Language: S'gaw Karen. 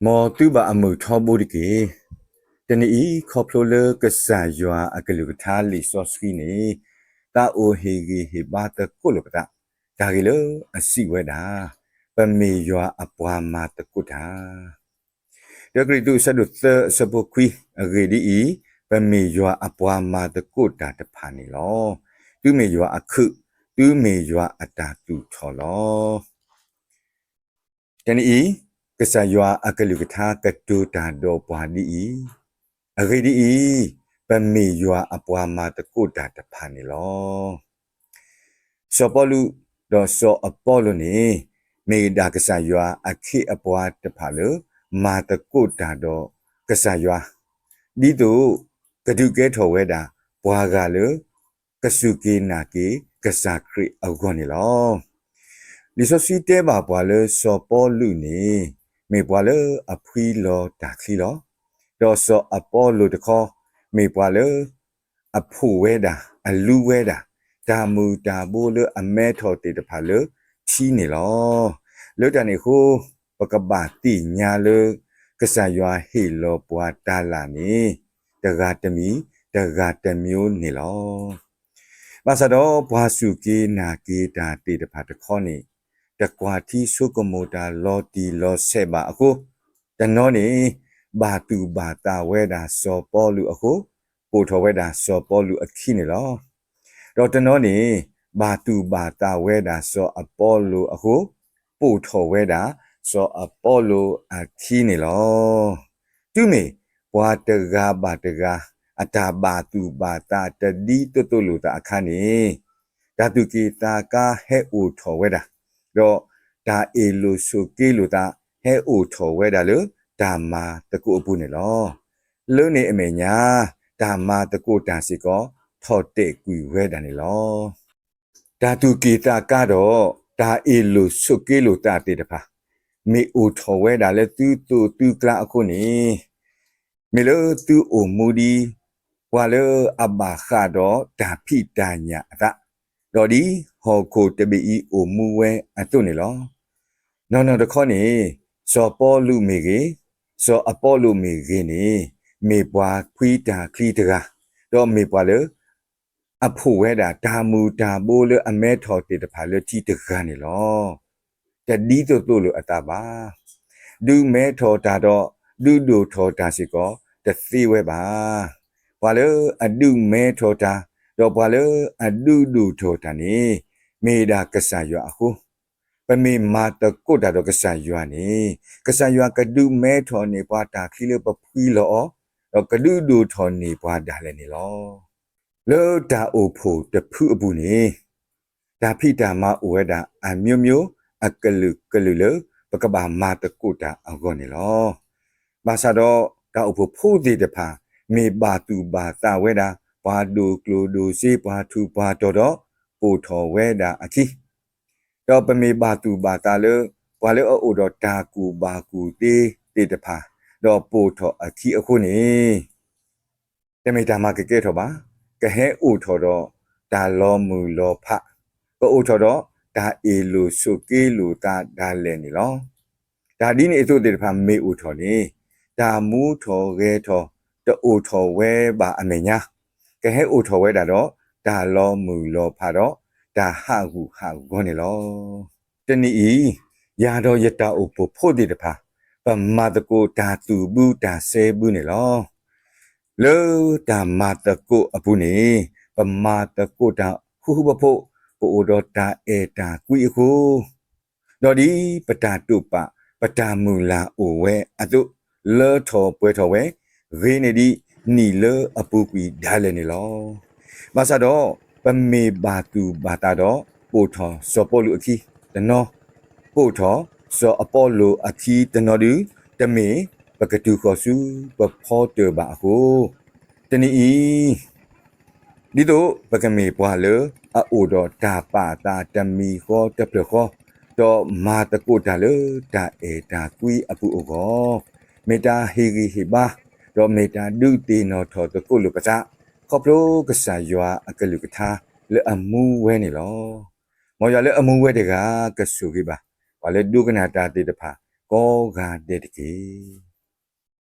မ်သုဘၣ်အမုာ်ထီဘိတက့ၢ်. တနံၤအံၤ ခီဖျိလၢကစၢ်ယွၤအကလုၢ်ကထါလံာ်စီဆှံန့ၣ် သးအိၣ်ဟ့ၣ်ဂံၢ်ဟ့ၣ်ဘါသကိးလိာ်ပသး တၢ်ဂ့ၢ်လၢအစံးဝဲဒၣ်, ပမ့ၢ်ယွၤအပှၤမၤသကိးတၢ် တၢကရံၣ်သူး အဆၢဒိၣ်သၢ အဆၢဖိခွံ, အဂ့ၢ်ဒ်အံၤ, ပမ့ၢ်ယွၤအပှၤမၤသကိးတၢ်တဖၣ်န့ၣ်လီၤ. သုမ့ၢ်ယွၤအခုး, သုမ့ၢ်ယွၤအတၢ်သူၣ်ထီၣ်လီၤ. တနံၤအံၤ, ကစၢ်ယွၤအကလုၢ်ကထါကတိၤတၢ်ဒီးပှၤဒ်အံၤ, အဂ့ၢ်ဒ်အံၤ, ပမ့ၢ်ယွၤအပှၤမၤသကိးတၢ်တဖၣ်န့ၣ်လီၤ. စီၤပီလူးဒီးစီၤအပီလိၤန့ၣ် မ့ၢ်ဒၣ်ကစၢ်ယွၤအခ့အပှၤတဖၣ်လၢ မၤသကိးတၢ်ဒီးကစၢ်ယွၤ, ဒ်သိးကဒုးကဲထီၣ်ဝဲဒၣ်ပှၤဂၤလၢ ကစူၢ်က့ၤနာ်က့ၤကစၢ်ခရံာ်အဂီၢ်န့ၣ်လီၤ. လံာ်စီဆှံတဲဘၣ်ပှၤလၢစီၤပီလူးန့ၣ် မ့ၢ်ပှၤလၢအဖှံလီၤတၢ်ချံလီၤ. ဒီးစီၤအပီလိၤတခီ မ့ၢ်ပှၤလၢ အဖှိၣ်ဝဲဒၣ်, အလူဝဲဒၣ်, တၢ်မုၢ်တၢ်ဘိလၢအမဲထီၣ်သ့ၣ်တဖၣ်လၢထံန့ၣ်လီၤ. လၢတၢ်န့ၣ်အဃိ, ပကဘၣ်သ့ၣ်ညါလၢ ကစၢ်ယွၤဟ့ၣ်လီၤပှၤတၢ်လၢ်န့ၣ် တဂၤတမံၤ, တဂၤတမျိုးန့ၣ်လီၤ. ဘၣ်ဆၣ်ဒီးပှၤစူၢ်က့ၤနာ်က့ၤတၢ်သ့ၣ်တဖၣ်တခီန့ၣ် တကွၢ်ထံဆိကမိၣ်တၢ်လီၤတံၢ်လီၤဆဲးဘၣ်အဃိ, တနီၤန့ၣ် ဘၣ်သူၣ်ဘၣ်သးဝဲဒၣ်စီၤပီလူးအဃိ, ပိာ်ထီၣ်ဝဲဒၣ်စီၤပီလူးအခံန့ၣ်လီၤ. ဒီးတနီၤန့ၣ် ဘၣ်သူၣ်ဘၣ်သးဝဲဒၣ်စီၤအပီလိၤအဃိ, ပိာ်ထီၣ်ဝဲဒၣ်စီၤအပီလိၤအခံန့ၣ်လီၤ. တုၤမ့ၢ်ပှၤတဂၤဘၣ်တဂၤ အတၢ်ဘၣ်သူၣ်ဘၣ်သးတဒ်သိးသိးလိာ်သးအခါန့ၣ်, တၢ်သူၣ်က့ၣ်သးကါဟဲအိၣ်ထီၣ်ဝဲဒၣ်, ဒီးတၢ်အ့ၣ်လိာ်ဆိးက့လိာ်သး ဟဲအိၣ်ထီၣ်ဝဲဒၣ်လၢတၢ်မၤသကိးအပူၤန့ၣ်လီၤ. လၢန့ၣ်အမဲာ်ညါ တၢ်မၤသကိးတၢ်စ့ၢ်ကီး ထီၣ်တဲာ်ကွံာ်ဝဲဒၣ်န့ၣ်လီၤ. တၢ်သူၣ်က့ၣ်သးကါဒီး တၢ်အ့ၣ်လိာ်ဆိးက့လိာ်သးသ့ၣ်တဖၣ် မ့ၢ်အိၣ်ထီၣ်ဝဲဒၣ်လၢသုသိးသုကျါအဃိန့ၣ်, မ့ၢ်လၢသုအိၣ်မူဒ် ပှၤလၢအဘၣ်ဃးဒီးတၢ်ဖံးတၢ်ညၣ်အသး, ဒီးဒ်ဟီၣ်ခိၣ်တဘ့ၣ်အံၤအိၣ်မူဝဲအသိးန့ၣ်လီၤ. နီၢ်နီၢ်တခီန့ၣ် စီၤပီလူးမ့ၢ်ဂ့ၤ, စီၤအပီလိၤမ့ၢ်ဂ့ၤန့ၣ် မ့ၢ်ပှၤဖှံတၢ်ချံတဂၤ, ဒီးမ့ၢ်ပှၤလၢ အဖှိၣ်ဝဲဒၣ်တၢ်မုၢ်တၢ်ဘိလၢအမဲထီၣ်သ့ၣ်တဖၣ်လၢထံတဂၤန့ၣ်လီၤ. တဒ်သိးသိးလိာ်အသးဘၣ်. ဒုးမဲထီၣ်တၢ်ဒီး ဒုးဒိၣ်ထီၣ်တၢ်စ့ၢ်ကီး တသ့ဝဲဘၣ်. ပှၤလၢအဒုးမဲထီၣ်တၢ် ဒီးပှၤလၢအဒုးဒိၣ်ထီၣ်တၢ်န့ၣ် မ့ၢ်ဒၣ်ကစၢ်ယွၤအဃိ, ပမ့ၢ်မၤသကိးတၢ်ဒီးကစၢ်ယွၤန့ၣ် ကစၢ်ယွၤကဒုးမဲထီၣ်န့ၢ်ပှၤတၢ်ချံလၢပဖှံလီၤအီၤ, ဒီးကဒုးဒိၣ်ထီၣ်န့ၢ်ပှၤဒၣ်လဲာ်န့ၣ်လီၤ. လၢတၢ်အိၣ်ဖှိၣ်တဖုအပူၤန့ၣ် တၢ်ဖံးတၢ်မၤအိၣ်ဝဲဒၣ်အမျိုးမျိုး အကလုာ်ကလုာ်လၢ ပကဘၣ်မၤသကိးတၢ်အဂီၢ်န့ၣ်လီၤ. ဘၣ်ဆၣ်ဒီးတၢ်အိၣ်ဖှိၣ်ဖိသ့ၣ်တဖၣ် မ့ၢ်ဘၣ်သူၣ်ဘၣ်သးဝဲဒၣ် ပှၤဒိၣ်ကျိၣ်ဒိၣ်စ့ ပှၤထူးပှၤတီၤဒီး ပိာ်ထီၣ်ဝဲဒၣ်အခံ, ဒီးပမ့ၢ်ဘၣ်သူၣ်ဘၣ်သးလၢ ပှၤလၢအအိၣ်ဒီးတၢ်ကူၣ်ဘၣ်ကူၣ်သ့သ့ၣ်တဖၣ် ဒီးပိာ်ထီၣ်အခံအဃိန့ၣ် တမ့ၢ်တၢ်မၤကကဲထီၣ်ဘၣ်. ကဟဲအိၣ်ထီၣ်ဒီးတၢ်လီၤမုၢ်လီၤဖး, ကအိၣ်ထီၣ်ဒီးတၢ်အ့ၣ်လိာ်ဆိးက့လိာ်သးဒၣ်လဲာ်န့ၣ်လီၤ. တၢ်ဒ်န့ၣ်အသိးသ့ၣ်တဖၣ်မ့ၢ်အိၣ်ထီၣ်န့ၣ် တၢ်မူထီၣ်ဂဲၤထီၣ်တအိၣ်ထီၣ်ဝဲဘၣ်အမဲာ်ညါ, ကဟဲအိၣ်ထီၣ်ဝဲဒၣ်ဒီးတၢ်လီၤမုၢ်လီၤဖးဒီးတၢ်ဟးဂူာ်ဟးဂီၤန့ၣ်လီၤ. တနံၤအံၤ ယၤဒီးယတၢ်အိၣ်ဖှိၣ်ဖိသ့ၣ်တဖၣ် ပမၤသကိးတၢ်သူၣ်ဘုတၢ်စဲဘုန့ၣ်လီၤ. လၢတၢ်မၤသကိးအပူၤန့ၣ် ပမၤသကိးတၢ်ဃူဃူဖိးဖိး, ပအိၣ်ဒီးတၢ်အဲၣ်တၢ်ကွံအဃိ, ဒီးဒ်ပတၢ်တိာ်ပာ် ပတၢ်မုၢ်လၢ်အိၣ်ဝဲအသိး, လၢထီၣ်ပှဲၤထီၣ်ဝဲ, ဂ့ၤန့ၢ်ဒံးနံၣ်လၢအပူၤကွံာ်ဒၣ်လဲာ်န့ၣ်လီၤ. ဘၣ်ဆၣ်ဒီး ပမ့ၢ်ဘၣ်သူၣ်ဘၣ်သးဒီး ပိာ်ထီၣ်စီၤပီလူးအခံတနီၤ, ပိာ်ထီၣ်စီၤအပီလိၤအခံတနီၤဒု, တမ့ၢ်ပကတုၤဃီၤဆူပဖီတၢၢ်ဘၣ်အဃိ, တနံၤအံၤ ဒ်သိးပကမ့ၢ်ပှၤလၢအအိၣ်ဒီးတၢ်ပာ်သးတမံၤဃီတဖျၢၣ်ဃီ, ဒီးမၤသကိးတၢ်လၢတၢ်အဲၣ်တၢ်ကွံအပူၤအဂီၢ်, မ့ၢ်တၢ်ဟ့ၣ်ဂံၢ်ဟ့ၣ်ဘါ, ဒီးမ့ၢ်တၢ်ဒုးသ့ၣ်နီၣ်ထီၣ်သကိးလိာ်ပသး, ခီဖျိကစၢ်ယွၤအကလုၢ်ကထါလၢအမူဝဲန့ၣ်လီၤ. မ်ယွၤလၢအမူဝဲတဂၤကဆိၣ်ဂ့ၤဘၣ် ပှၤလၢဒိကနၣ်တၢ်သ့ၣ်တဖၣ် ကိးဂၤဒဲးတက့ၢ်.